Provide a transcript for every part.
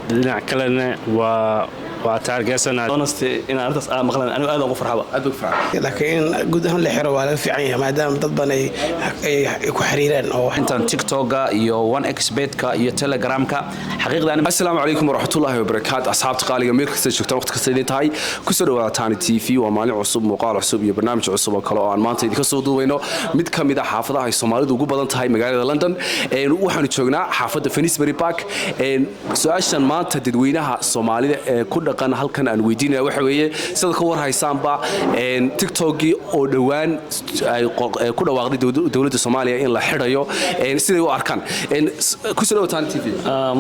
Dhinac kalena waa taageersanaa. Honestly, in arrintaas aan maqlan anigu aad ugu farxaba. Aad ugu farxay. Laakiin in guud ahaan la xiro waa laga fiican yahay, maadaama dad badan ay ku xiriiraan oo Intan TikToka iyo 1xBetka iyo Telegramka xaqiiqda. Asalaamu calaykum waraxmatullaahi wabarakaatu, asxaabta qaaliga, meel kasta joogtaan, waqti kasta idin tahay, kusoo dhawaada Taani TV. Waa maalin cusub, muuqaal cusub iyo barnaamij cusub oo kale oo aan maanta idinka soo duubayno mid ka mid a xaafadaha ay Soomaalidu ugu badan tahay magaalada London. Waxaanu joognaa xaafadda Finsbury Park. Su-aashan maanta dadweynaha Soomaalida ee ku dhaqan halkan aan weydiinaya waxa weeye, sida ka war haysaanba, TikTokii oo dhowaan ay ku dhawaaqday dowladda Soomaaliya in la xidhayo, siday u arkaan? Kusoo dhawaada Taani TV.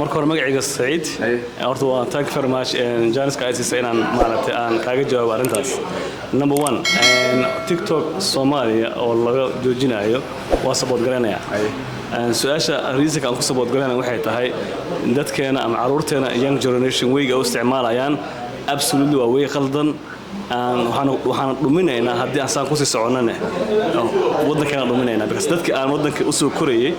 Marka hore, magacayga Saciid. Horta waa thank you very much chance-ka ay siisay inaan maaragtay aan kaaga jawaabo arrintaas. Number one, TikTok Soomaaliya oo laga joojinayo waa support garaynaya. Su-aasha reasonka aan ku support garaynaya waxay tahay dadkeena ama caruurteena, young generation, weyga u isticmaalayaan absolutely waa wey qaldan. Waxaan dhuminaynaa haddii aan saan kusii soconnane waddankeena dhuminaynaa, because dadka aan waddanka usoo korayay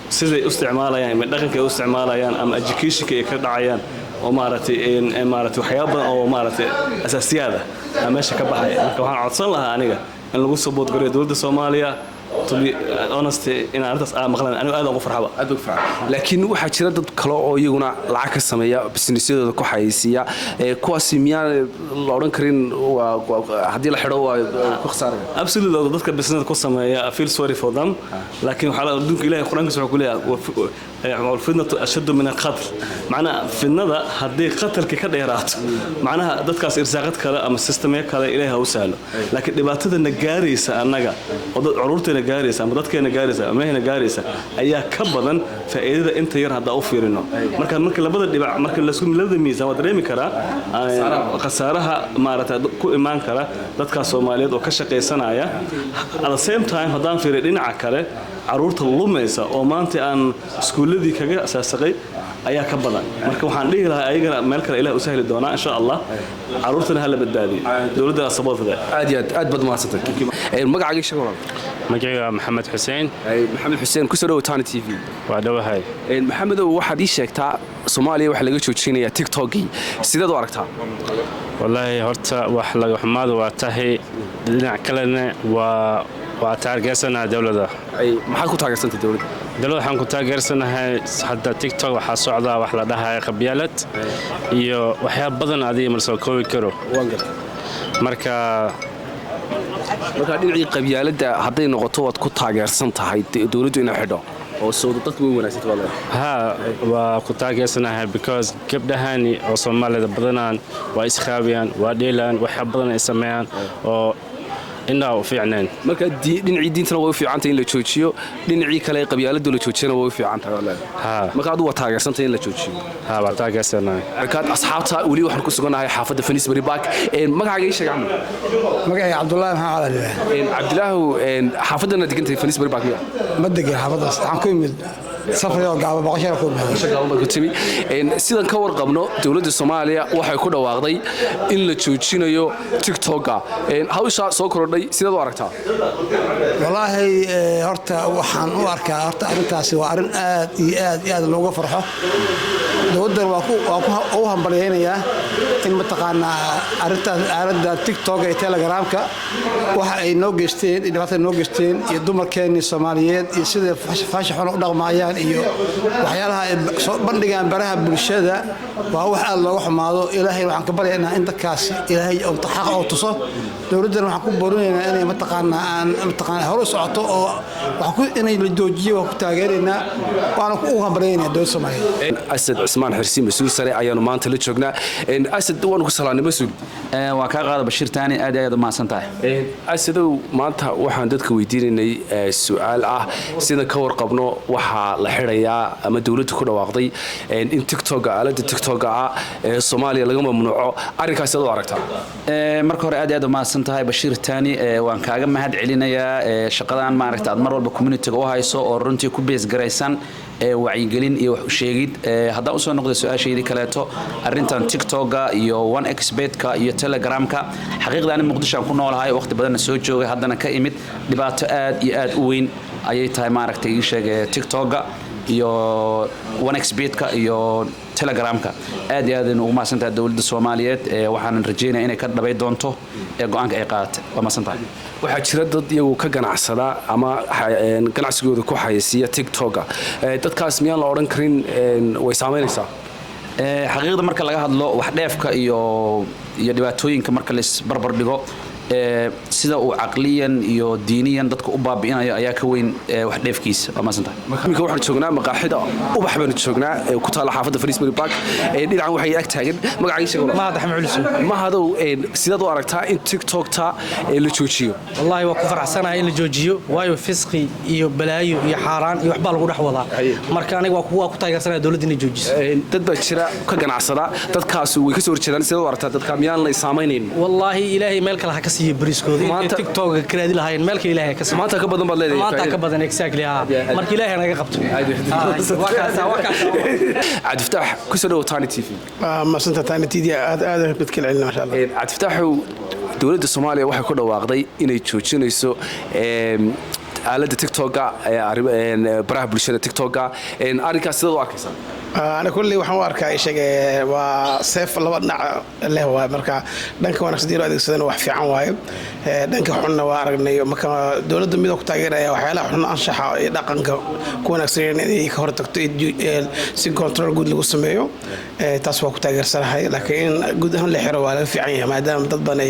siday u isticmaalayaan ama dhaqanka ay u isticmaalayaan ama educationka ay ka dhacayaan oo maaragtay waxyaabo badan oo maaragtay asaasiyaad ah meesha ka baxaya. Marka waxaan codsan lahaa aniga in lagu support gareeyo dowladda Soomaaliya. To be honest, in arrintaas aan maqlan anigu aad ugu farxaba. Aad ugu farxay. Laakiin waxaa jira dad kale oo iyaguna lacag ka sameeya, businessyadooda ku xayeysiiya. Kuwaasi miyaan la odhan karin haddii la xidho waa ku khasaaraya? Absolutely, dadka business ku sameeya, I feel sorry for them, laakiin waxaa adduunka Ilaahay Quraankiisa wuxuu ku leeyahay: "والفتنة أشد من القتل." Macnaha fitnada haddii qatalka ka dheeraato, macnaha dadkaas irsaaqad kale ama systemyo kale Ilaahay ha u sahlo, laakiin dhibaatada na gaaraysa annaga oo dad curuurteena gaaraysa ama dadkeena gaaraysa ama meheena gaaraysa ayaa ka badan faa'iidada inta yar haddaa u fiirino. Marka labada dhibac, marka laisku labada miisaan, waa dareemi karaa khasaaraha maaragtay ku imaan kara dadkaas Soomaaliyeed oo ka shaqaysanaya. At the same time, haddaan fiiriyo dhinaca kale, caruurta lumaysa oo maanta aan iskuulladii kaga asaasaqay ayaa ka badan. Marka waxaan dhihi lahaa ayagana meel kale Ilah u sahli doonaa, insha Allah. Caruurtana hala badbaadiyo, dowladda support for that. Aad iyo aad aad baad mahadsantay. Magacaaga sheeg, walaal. Magacayga Maxamed Xuseen. Maxamed Xuseen, kusoo dhawo Tani TV. Waa dhowahay. Maxamedow, waxaad ii sheegtaa, Soomaaliya waxaa laga joojinayaa TikTokii, sideed u aragtaa? Wallaahi horta wax laga xumaadu waa tahay, dhinac kalena waa taageersanaha dowladda. Maxaad ku taageersantay dowladda? Dowladda waxaan ku taageersanahay, hadda TikTok waxaa socdaa wax la dhahaya qabyaalad iyo waxyaaba badan adiga ma soo koobi karo. Marka Marka dhinacii qabyaaladda hadday noqoto, waad ku taageersan tahay dowladdu inay xidho oo soo dadku way wanaagsanta baa leedahay? Haa, waa ku taageersanahay, because gabdhahani oo Soomaalida badanaan waa isqaawiyaan, waa dheelaan, waxyaa badan ay sameeyaan oo indhaha u fiicnayn. Marka dhinacii diintana way u fiicantahay in la joojiyo, dhinacii kale ee qabyaaladdu la joojiyana way u fiican tahay baa leedahay? Haa. Marka adigu waa taageersantahay in la joojiyo? Haa, waa taageersanahay. Markaad asxaabta, weli waxaan ku sugannahay xaafadda Finsbury Park. Magacaaga ii sheeg, camal. Magacayga Cabdullaahi Maxamed Cali. Cabdilaahu, xaafadana degantahay Finsbury Park miya? Ma degan xaafaddaas, waxaan ku imid safar oo gaaba, boqoshaa ku imid. Gaaban baad ku timi. Sidan ka warqabno, dowladda Soomaaliya waxay ku dhawaaqday in la joojinayo TikToka. Hawshaa soo korodhay sideed u aragtaa? Wallaahi horta waxaan u arkaa, horta arrintaasi waa arrin aad iyo aad iyo aad looga farxo. Dowladdan waa u hambalyaynayaa in mataqaanaa arrintaas, aaladda TikTok iyo Telegramka, waxa ay noo geysteen iyo dhibaatada noo geysteen iyo dumarkeennii Soomaaliyeed iyo sida faasha xun u dhaqmaayaan iyo waxyaalaha ay soo bandhigaan baraha bulshada waa wax aad looga xumaado. Ilaahay waxaan ka baryaynaa in dadkaas Ilaahay xaq oo tuso. Dowladdan waxaan ku boorinaynaa inay mataqaanaa aan mataqaanaa hore u socoto oo wax ku inay la joojiyo. Waan ku taageeraynaa, waana u hambalyaynaa dowladda Soomaaliyeed. Asad Cismaan Xirsi, mas-uul sare ayaanu maanta la joognaa. Asad, waanu ku salaamnay, mas-uul. Waa kaa qaada, Bashiir Taani, aad iyo aad u mahadsan tahay. Asadow, maanta waxaan dadka weydiinaynay su-aal ah, sidan ka warqabno waxaa la xidhayaa ama dowladdu ku dhawaaqday in TikToka, aaladda TikToka ah ee Soomaaliya laga mamnuuco. Arrinkaasi aad u aragtaa? Marka hore, aad iyo aad u mahadsan tahay, Bashiir Taani. Waan kaaga mahad celinayaa shaqadan maaragta aad mar walba communityga u hayso oo runtii ku base garaysan wacyigelin iyo wax u sheegid. Haddaan usoo noqday su-aashaydii kaleeto, arrintan TikToka iyo 1xBetka iyo Telegramka, xaqiiqda ani Muqdisho aan ku noolahay, waqti badanna soo joogay, haddana ka imid, dhibaato aad iyo aad u weyn ayay tahay maaragtay ii sheeg TikToka iyo 1xBetka iyo Telegramka. Aad iyo aad aynu ugu mahadsantahay dowladda Soomaaliyeed. Waxaanan rajeynaya inay ka dhabay doonto ee go'aanka ay qaadatay. Waa mahadsantahay. Waxaa jira dad iyagu ka ganacsada ama ganacsigooda ku xayeysiiya TikToka. Dadkaas miyaan la odhan karin way saamaynaysaa? Xaqiiqda marka laga hadlo, wax dheefka iyo dhibaatooyinka marka laisbarbar dhigo, sida uu caqliyan iyo diiniyan dadka u baabi'inayo ayaa ka weyn wax dheefkiisa. Waa mahadsantahay. Iminka waxaan joognaa maqaaxida Ubax baanu joognaa ee ku taalla xaafadda Finsbury Park. Dhinacan waxay ag taagan magacii sheego. Mahad Axmed Culus. Mahadow, sidaad u aragtaa in TikTokta la joojiyo? Wallaahi waa ku faraxsanahay in la joojiyo, waayo fisqi iyo balaayo iyo xaaraan iyo waxbaa lagu dhex wadaa. Marka aniga waa ku taageersanaya dowladda inay joojiso. Dad baa jira ka ganacsada, dadkaas way ka soo horjeedaan. Sidaad u aragtaa dadka, miyaan la saamaynayn? Wallaahi Ilaahay meel kale ha ka siiyo bariiskooda intay TikTok ka raadi lahaayeen, meel kale Ilaahay ha ka siiyo. Maanta ka badan baad leedahay. Maanta ka badan, exactly, ha. Marka Ilaahay naga qabto. Waa kaasa, waa kaasa. Cabdifataax, kusoo dhawo Tani TV. Maasanta Tani TV, aad aad mid kala celina, masha Allah. Cabdifataaxow, dowladda Soomaaliya waxay ku dhawaaqday inay joojinayso aaladda TikToka, baraha bulshada TikToka. Arrinkaas sidaad u arkaysaa? Ana kulley waxaan u arkaa, ishaga, waa seef laba dhinac leh waay. Marka dhanka wanaagsan dii loo adeegsadana wax fiican waaye, dhanka xunna waa aragnay. Marka dowladda midoo ku taageeraya waxyaalaha xun, anshaxa iyo dhaqanka ku wanaagsan inay ka hortagto, si control guud lagu sameeyo, taas waa ku taageersanahay. Laakiin in guud ahaan la xiro waa laga fiican yahay, maadaama dad badan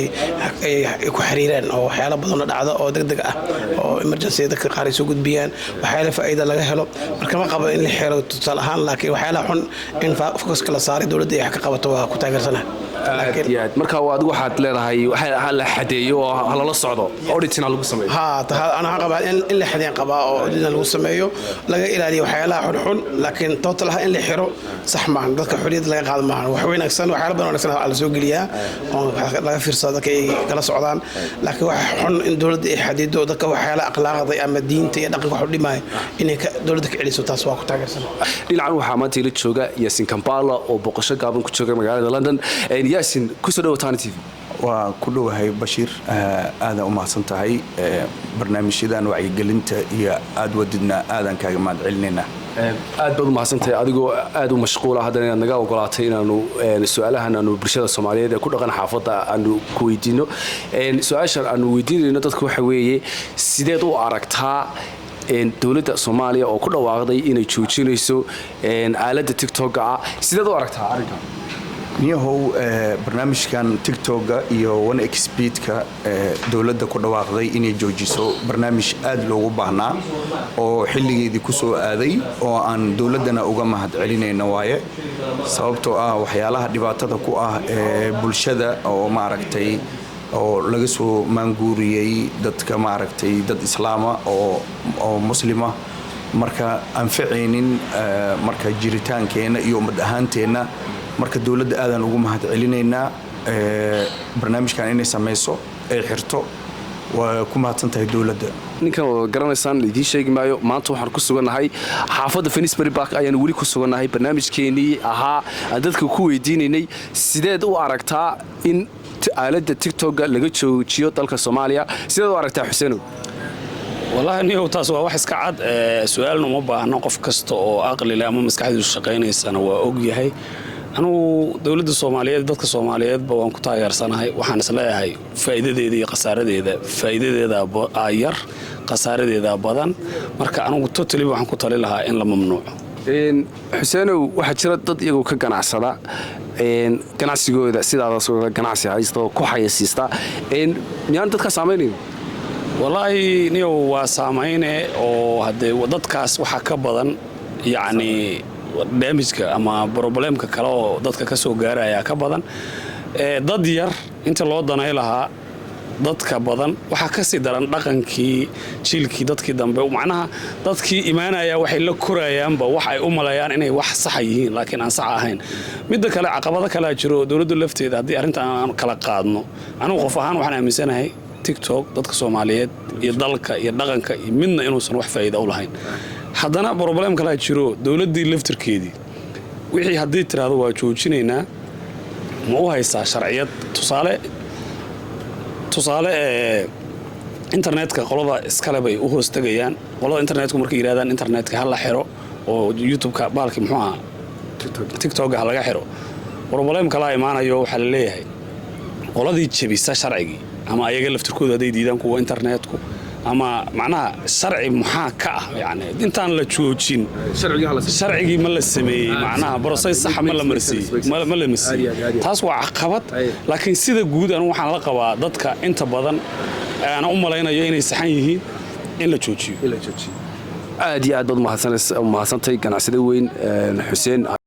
ay ku xiriiraan oo waxyaalo badan oo dhacdo oo deg deg ah oo emergency dadka qaar ay soo gudbiyaan, waxyaalo faa'iida laga helo. Marka ma qabo in la xiro tusaale ahaan, laakiin waxyaalaha xun in focuska la saaray, dowladda ay wax ka qabato, waa ku taageersanahay. Aad iyo aad. Marka adigu waxaad leedahay ha la xadeeyo oo ha lala socdo, auditing ha lagu sameeyo. Ha, ana waxaan qabaa in la xadeen qabaa oo auditing lagu sameeyo, laga ilaaliyo waxyaalaha xunxun. Laakiin total ah in la xiro sax maahan, dadka xorriyadda laga qaado maahan. Wax wanaagsan, waxyaalo badan wanaagsan la soo geliyaa oo laga fiirsado, dadka ay kala socdaan. Laakiin waxa xun in dowladda ay xadido, dadka waxyaalaha akhlaaqda ama diinta iyo dhaqanka wax u dhimaayo inay dowladda ka celiso, taas waa ku taageersan. Dhinacan waxaa maanta ila jooga Yaasin Kambala oo boqosho gaaban ku jooga magaalada London. Yaasin, kusoo dhawo Tani TV. Waa ku dhowahay Bashiir, aadaan u mahadsan tahay. Barnaamijyadan wacyigelinta iyo aad wadidna aadaan kaaga mahad celinaynaa. Aad baad u mahadsantahay adigoo aad u mashquula haddana inaad naga ogolaatay inaanu su-aalahan aanu bulshada Soomaaliyeed ee ku dhaqan xaafadda aanu ku weydiino. Su-aashan aanu weydiinayno dadka waxa weeye: sideed u aragtaa dowladda Soomaaliya oo ku dhawaaqday inay joojinayso aaladda TikToka ah? Sideed u aragtaa arrinkan? Niyahow, barnaamijkan TikToka iyo 1xBetka dowladda ku dhawaaqday inay joojiso, barnaamij aad loogu baahnaa oo xilligeedii ku soo aaday oo aan dowladdana uga mahad celinayno waaye, sababtoo ah waxyaalaha dhibaatada ku ah ee bulshada oo maaragtay oo laga soo maanguuriyey dadka, maaragtay, dad islaama oo muslima, marka anfacaynin marka jiritaankeenna iyo ummad ahaanteenna. Marka dowladda aadaan ugu mahad celinaynaa barnaamijkan inay samayso, ay xirto. Waa ku mahadsan tahay dowladda. Ninkan oo garanaysaan idiin sheegi maayo. Maanta waxaan ku sugannahay xaafadda Finsbury Park ayaanu weli ku sugannahay. Barnaamijkeenii ahaa aan dadka ku weydiinaynay sideed u aragtaa in aaladda TikToka laga joojiyo dalka Soomaaliya, sideed u aragtaa, Xuseenow? Wallaahi niyow, taas waa wax iska cad, su-aalna uma baahno. Qof kasta oo aqli leh ama maskaxdiisu shaqaynaysana waa og yahay. Anugu dowladda Soomaaliyeed, dadka Soomaaliyeedba waan ku taageersanahay. Waxaan isleeyahay faa'iidadeeda iyo khasaaradeeda, faa'iidadeeda aa yar, khasaaradeeda badan. Marka anugu totally waxaan ku tali lahaa in la mamnuuco. Xuseenow, waxaa jira dad iyagoo ka ganacsada ganacsigooda sidaadaas ganacsi haysta oo ku xayasiista. Miyaan dadkaa saamaynayn? Wallaahi niyow, waa saamayne oo haddee dadkaas waxaa ka badan yacni damageka ama problemka kale oo dadka ka soo gaaraya ka badan. Dad yar inta loo danay lahaa dadka badan, waxaa ka sii daran dhaqankii jiilkii dadkii dambe, macnaha dadkii imaanaya waxay la korayaanba wax ay u maleeyaan inay wax saxa yihiin, laakiin aan sax ahayn. Midda kale, caqabado kalea jiro dowladdu lafteeda haddii arrintan aan kala qaadno. Anigu qof ahaan waxaan aaminsanahay TikTok dadka Soomaaliyeed iyo dalka iyo dhaqanka iyo midna inuusan wax faa'iida u lahayn. Haddana problem kalaa jiro: dowladdii laftirkeedii wixii haddii tiraahdo waa joojinaynaa, ma u haysaa sharciyad? Tusaale ee internetka qolada iskale bay u hoos tegayaan. Qolada internetku markay yidhahdaan internetka ha la xiro oo YouTube-ka baalki muxuu ahaa TikTok ha laga xiro. Problem kalaa imaanayo. Waxaa la leeyahay qoladii jebisa sharcigii ama ayaga laftirkooda hadday diidaan kuwa internetku ama macnaha sharci maxaa ka ah, yani intaan la joojin sharcigii ma la sameeyey, macnaha process saxa ma la marsiiyey, ma la marsiiyey? Taas waa caqabad. Laakiin sida guud anigu waxaan la qabaa dadka inta badan aan u malaynayo inay saxan yihiin in la joojiyo. Aad iyo aad baad umahadsantahay, ganacsade weyn Xuseen.